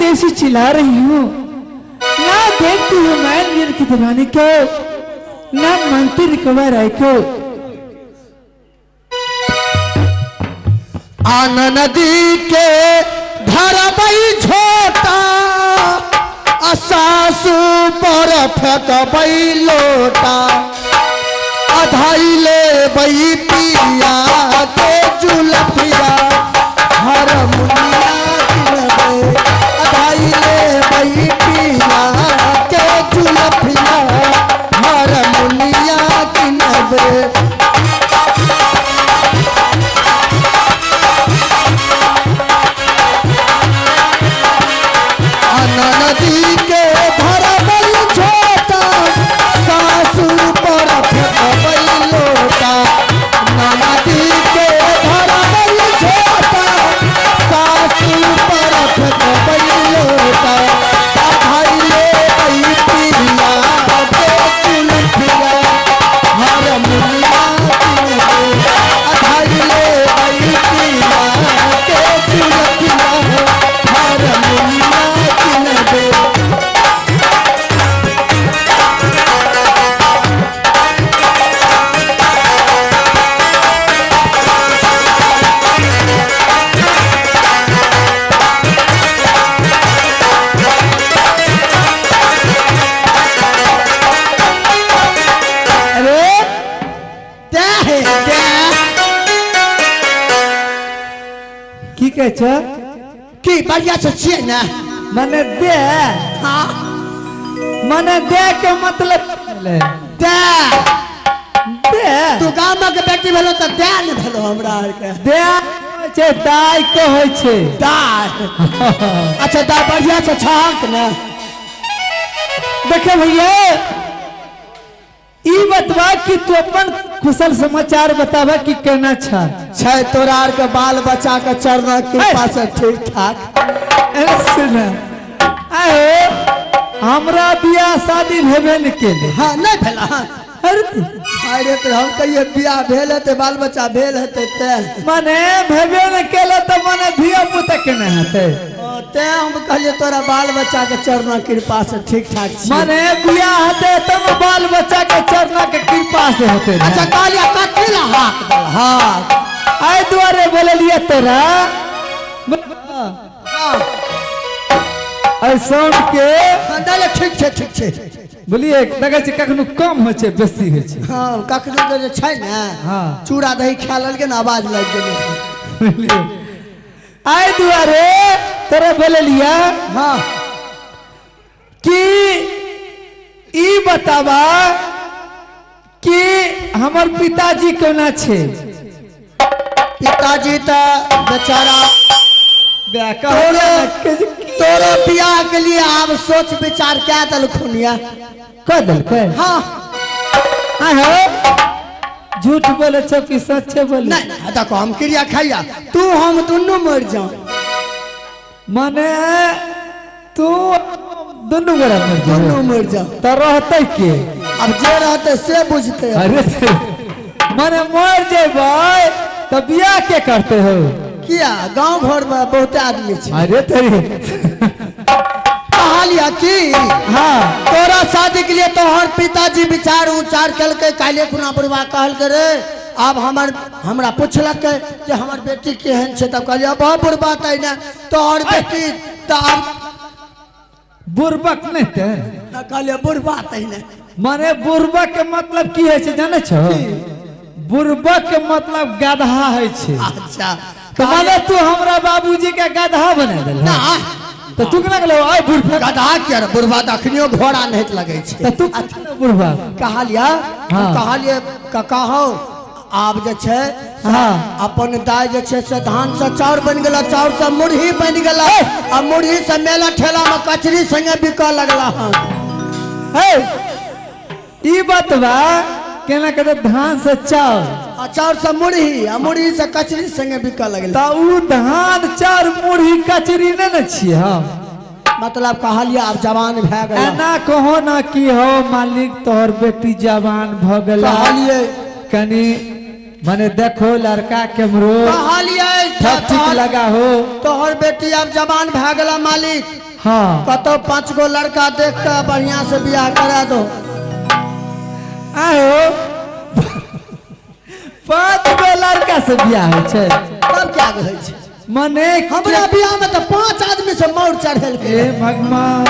देर से चिल्ला रही हूँ, ना देखती हूँ मैं की दीवानी को, ना मंत्री कुमार राय को। आन नदी के धरबई झोटा, आ सासू पर फेंकबई लोटा, अधाई ले बई पिया के जुलफिया, हर मुनिया किनबे, अधाई ले बई पिया के जुलफिया, हर मुनिया किनबे। नदी के धरबई झोटा, सासू पर फेंकबई लोटा, नदी के धरबई झोटा, सासू पर फेंकबई लोटा, अधाई ले बई पिया के चुलफिया, हर मुनिया किनबे, अधाई ले बई पिया के चुलफिया, हर मुनिया किनबे। अरे क्या है क्या की कहै छ? की बढ़िया से छियै ने? मने दे। हाँ, मने दे के मतलब भेलै। दे दे तू गामक बेटी भेलो तऽ दे ने भेलो हमरा आरके। दे होइ छै, दाइ के होइ छै। दाय। अच्छा दाय बढ़िया से छहक ने। देखे भैया, ई बतवा कि तू अपन कुशल समाचार बतावा कि केना छ? छै तोरा आर के बाल बच्चा के चरण कृपा से ठीक ठाक। अरे सुन, आए हमरा बियाह शादी भेबे न केले। हाँ नहीं भेला। हाँ अरे अरे तो हम कहिए बियाह भेल हेतै, बाल बच्चा भेल हेतै तें। मने भेबे न केले तऽ मने धिया पुता केना हेतै? तें हम कहलिए तोरा बाल बच्चा के चरण कृपा से ठीक ठाक छी। मने बियाह हेतै तब बाल बच्चा के चरण के कृपा से हेतै। अच्छा कहलिए कथी ला हाक देल? हाक एहि दुआरे बोललिए तोरा एहि साउंड के। नहीं, ठीक छै, ठीक छै। बोलिए, देखै छी कखनो कम होइ छै, बेसी होइ छै। हाँ कखनो के जे छै ने, हाँ। चूड़ा दही खा लेलकै ने, आवाज लागि गेलै। बुझलिए, एहि दुआरे तोरा बोललिए। हाँ। कि ई बतावा कि हमर पिताजी कोना छै? पिताजी तऽ बेचारा तोरो बियाह के लिए आब सोच विचार कए देलखुन या। कह देलकै? हाँ। आहो झूठ बोले छौ कि सच्चे बोले? नहीं देखो हम क्रिया खाइया, तू हम दुनू मर जाओ। माने तू दुनू गोरा मर जाओ? दुनू मर जाओ। तो रहतै के? अब जे रहतै से बुझते। अरे माने मर जेबै तो बियाह के करते हो? किया गांव घर में बहुत आदमी छै। अरे तेरी कहलिया की। हाँ। तोरा शादी के लिए तोहर पिताजी विचार उचार केलकै, काल्हि खुना बुढ़वा कहलकै रे आब हमर हमरा पुछलकै जे हमर बेटी केहन छै, तब कहलियै अब बुढ़बा तै ने तोहर बेटी तऽ आब बुढ़बक नहि ते। कहलियै बुढ़बा तै ने। माने बुढ़बक के मतलब की होइ छै जानै छौ? बुढ़बक के मतलब गधा होइ छै। अच्छा तो माने तू हमरा बाबूजी के गधा बना देल? ना। तो तू केना कहलौ आइ बुढ़बा? गधा किया रे, बुढ़बा तऽ अखनियो घोड़ा नहीं लगै छै। तऽ तू केना बुढ़बा? कहलियै। हाँ। कहलियै काका हौ आब जे छै हाँ। अपन दाय जे छै से धान से चाउर बनि गेला, चाउर से मुरही बनि गेला, आ मुरही से मेला ठेला में कचरी संगे बिकऽ लगला हन। हे ई बतवा केना कहते धान से चाउर आ चाउर से मुरही आ मुरही से कचरी संगे बिकऽ लगलै। तऽ उ धान चाउर मुरही कचरी नहि ने छियै हम। मतलब कहलियै आब जवान भए गेल। एना कहो ना कि हो मालिक तोहर बेटी जवान भऽ गेल। कहलियै कनी माने देखो लड़का केमरो कहलियै ठीक लगा हो। तोहर बेटी आब जवान भए गेला मालिक, हाँ कतौ 5 गो लड़का देख के बढ़िया से बियाह करा दो। आयो 5 गो लड़का से बियाह होइ छै तब क्या होइ छै? मने हमरा बियाह में तो 5 आदमी से मोर चढ़ेल के। ए भगवान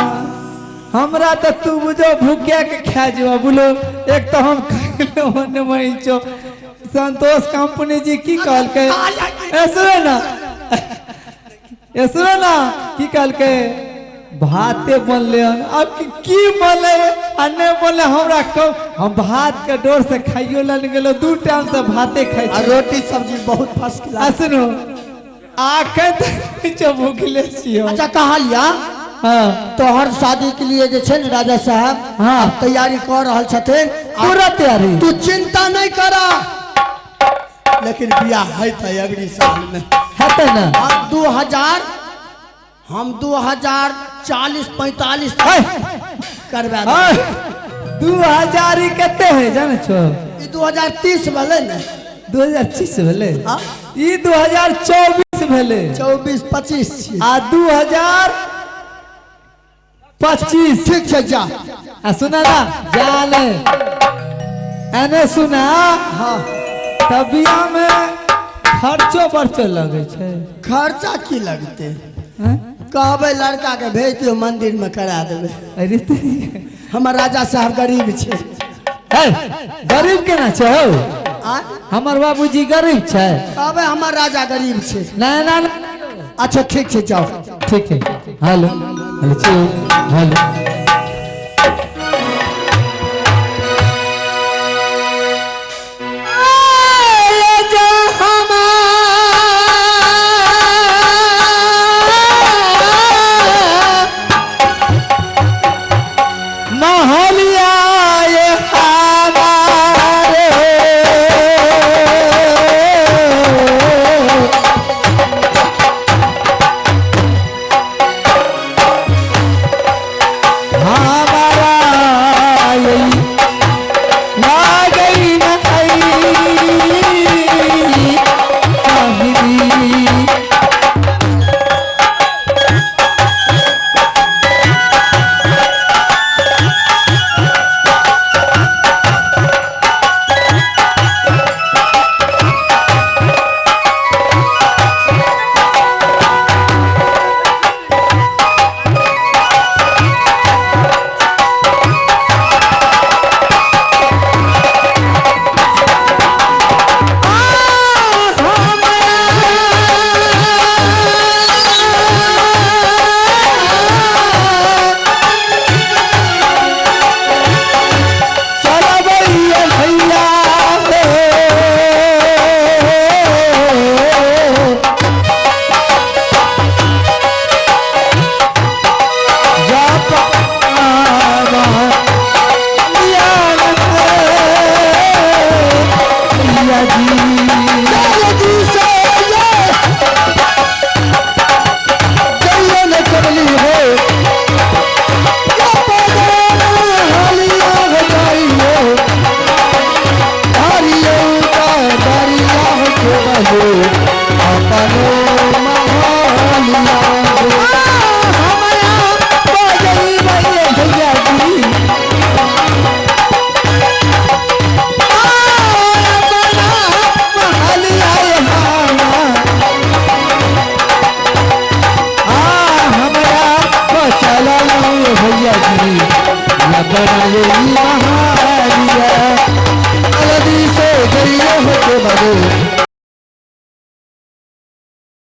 हमरा तो तू बुझो भूखे के खा जो बोलो। एक तो हम खैले होने वही छो। संतोष कंपनी जी की कहलकै? ए सुनो ना, ए सुनो ना, की कहलकै? भाते बनले हन। अब की बनले आ नहीं बनले हमरा कम। हम भात के डोर से खाइयो लन गेलो, 2 टाइम से भाते खाइ छी। रोटी सब्जी बहुत फर्स्ट क्लास। सुनो आखन भूखले छियो। अच्छा कहलिया हाँ तोहर शादी के लिए जे छै ने राजा साहब हाँ तैयारी कर रहल छथिन, पूरा तैयारी। तू चिंता नहीं करा, लेकिन बियाह है तो अगली साल में हेतै ना। 2000 हम 2040-45 करवा 2000 ही कते है जाने छो? 2030 भेलै ने। 2030 भेलै? ई 2024 भेलै। 24-25 आ 2025। ठीक छै जा। आ सुना ना जाने एने सुना। हाँ तबिया में खर्चो बर्चो लगे छै। खर्चा की लगते? कहबै लड़का के भेज दियौ मंदिर में करा देबै। अरे हमर राजा साहब गरीब छै। गरीब केना छै हौ? हमर बाबूजी गरीब छै। कहबै हमर राजा गरीब छै। ना ना। अच्छा ठीक छै जाओ। ठीक है। हेलो हेलो हेलो भैया जी।